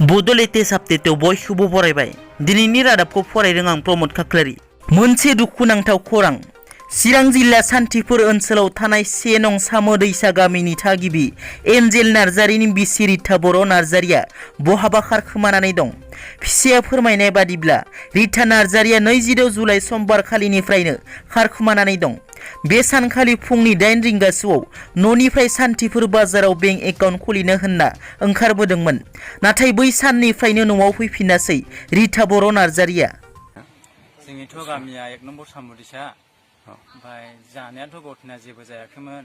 बड'लेटेस्ट आपडेटआव बयखौबो बरायबाय। दिनैनि रादाबखौ फरायदों आं प्रमद खाख्लारि। मोनसे दुखुनांथाव खौरां। चिरां जिल्ला सान्थिपुर ओनसोलाव थानाय 1 नं सामो दैसा गामिनि थागिबि एन्जेल नार्जारिनि बिसि रिता बर' नार्जारिया बहाबा खारखोमानानै दं। फिसाया फोरमायनाय बादिब्ला रिता नार्जारिया 26 जुलाइ समबार खालिनिफ्रायनो खारखोमानानै दं। बे सानखालि फुंनि 8 रिंगासोआव न'निफ्राय सान्थिपुर बाजाराव बेंक एकाउन्ट खुलिनो होनना ओंखारबोदोंमोन। नाथाय बै साननिफ्रायनो न'आव फैफिनासै रिता बर' नार्जारिया। जोंनिथ' गामिया 1 नम्बर सामुदिसा। ओमफ्राय जानायाथ' गथना जेबो जायाखैमोन।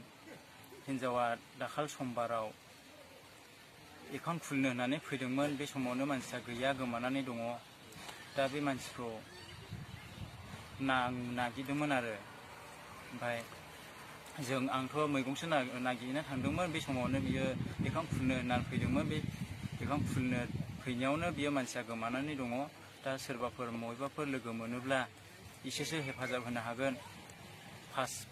हिन्जावा दाखाल समबाराव एकाउन्ट खुलिनो होननानै फैदोंमोन। बे समावनो मानसिया गैया, गोमानानै दङ। दा बे मानसिखौ नागिरदोंमोन आरो। ओमफ्राय आंथ' मैगंसो नागिरनो थांदोंमोन। बे समावनो बियो एकाउन्ट खुलिनो होननानै फैदोंमोन। बे एकाउन्ट खुलिनो फैनायावनो बियो मानसिया गोमानानै दङ। दा सोरबाफोर बबेबाफोर लोगो मोनोब्ला इसोरसो हेफाजाब होनो हागोन। 5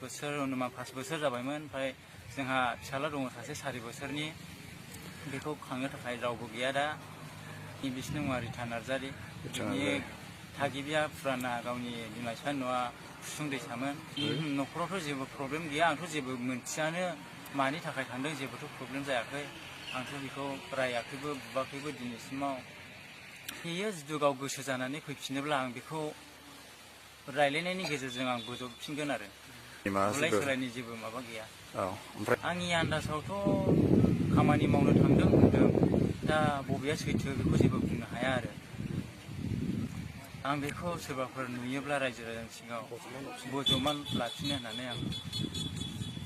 बोसोर जाबायमोन। ओमफ्राय जोंहा फिसाला दङ सासे 4 बोसोरनि। बेखौ खांनो थाखाय रावबो गैया दा। बिसिनि मुङा रिता नार्जारि। बिनि थागिबिया फुराना गावनि बिमा बिफानि न'आ कुसुं दैसामोन। न'खरावथ' जेबो प्रब्लेम गैया। आंथ' जेबो मोनथियानो मानि थाखाय थांदों। जेबोथ' प्रब्लेम जायाखै। आंथ' बेखौ रायाखैबो बुवाखैबो दिनैसिमाव। बेयो जुदि गाव गोसो जानानै फैफिनोब्ला आं बेखौ रायलायनायनि गेजेरजों आं बोजबफिनगोन आरो। बुलाय सोलायनि जेबो माबा गैया। आंनि आन्दाजावथ' खामानि मावनो थांदों होनदों। दा बबेया सैथो बेखौ जेबो बुंनो हाया आरो। आं बेखौ सोरबाफोर नुयोब्ला रायजो राजानि सिगाङाव बजबनानै लाफिनो होननानै आं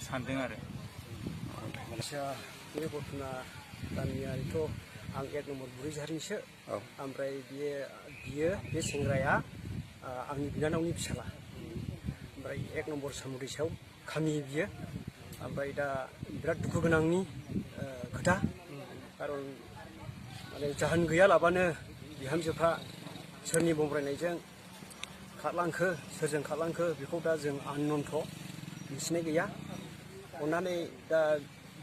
सानदों आरो। बे गथना गामियारिथ' आं 1 नम्बर बुरैझारिनिसो। ओमफ्राय बियो बे सेंग्राया आंनि बिनानावनि फिसाला। ओमफ्राय 1 नम्बर सामुदैसायाव खामियो बियो। ओमफ्राय दा बिराद दुखु गोनांनि खोथा। खारन माने जाहोन गैयालाबानो बिहामजोफ्रा सोरनि बमब्रायनायजों खारलांखो, सोरजों खारलांखो बेखौ दा जों आननन्थ' मिथिनाय गैया। अननानै दा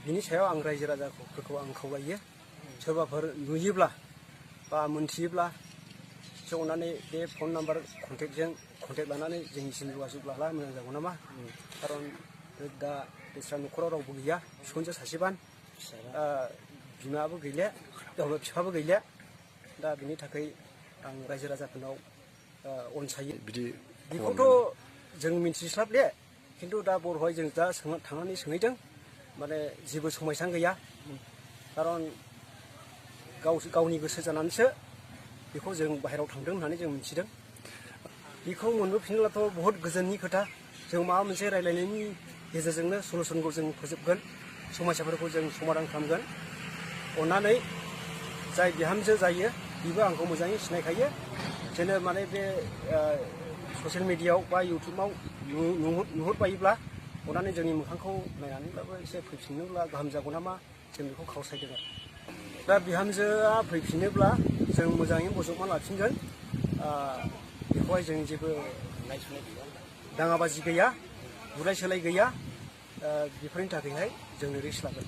बिनि सायाव आं रायजो राजाफोरखौ आं खावलायो, सोरबाफोर नुयोब्ला बा मोनथियोब्ला अननानै बे फन नाम्बार कन्टेक्ट लानानै जोंनिसिम जगाजग लाब्ला मोजां जागौ नामा। खारन दा दस्रा न'खराव रावबो गैया। फिखुनजो सासेबान, बिमाबो गैले, बिफाबो गैले। दा बिनि थाखाय आं रायजो राजाफोरनाव अनसायो। बेखौथ' जों मिन्थिस्लाबले। खिन्थु दा बर'हाय जों दा थांनानै सोंहैदों। माने जेबो समायसां गैया। खारन गावनि गोसो जानानैसो बेखौ जों बाहेरायाव थांदों होननानै जों मिथिदों। बेखौ मोनबोफिनोब्लाथ' बहुद गोजोननि खोथा। जों माबा मोनसे रायलायनायनि गेजेरजोंनो सलुसनखौ जों फोजोबगोन, समस्याफोरखौ जों समाधान खालामगोन। अननानै जाय बिहामजो जायो बेबो आंखौ मोजाङै सिनायखायो। जेन' माने बे ससियेल मिडियायाव बा इउटुबाव नुहुरबायोब्ला अननानै जोंनि मोखांखौ नायनानैब्लाबो एसे फैफिनोब्ला गाहाम जागौ नामा, जों बेखौ खावसायदों आरो। दा बिहामजोआ फैफिनोब्ला जों मोजाङै बजबना लाफिनगोन। बेखौहाय जों जेबो दाङाबाजि गैया, बुलाय सोलाय गैया। बेफोरनि थाखायहाय जोंनो रिक्स लागोन।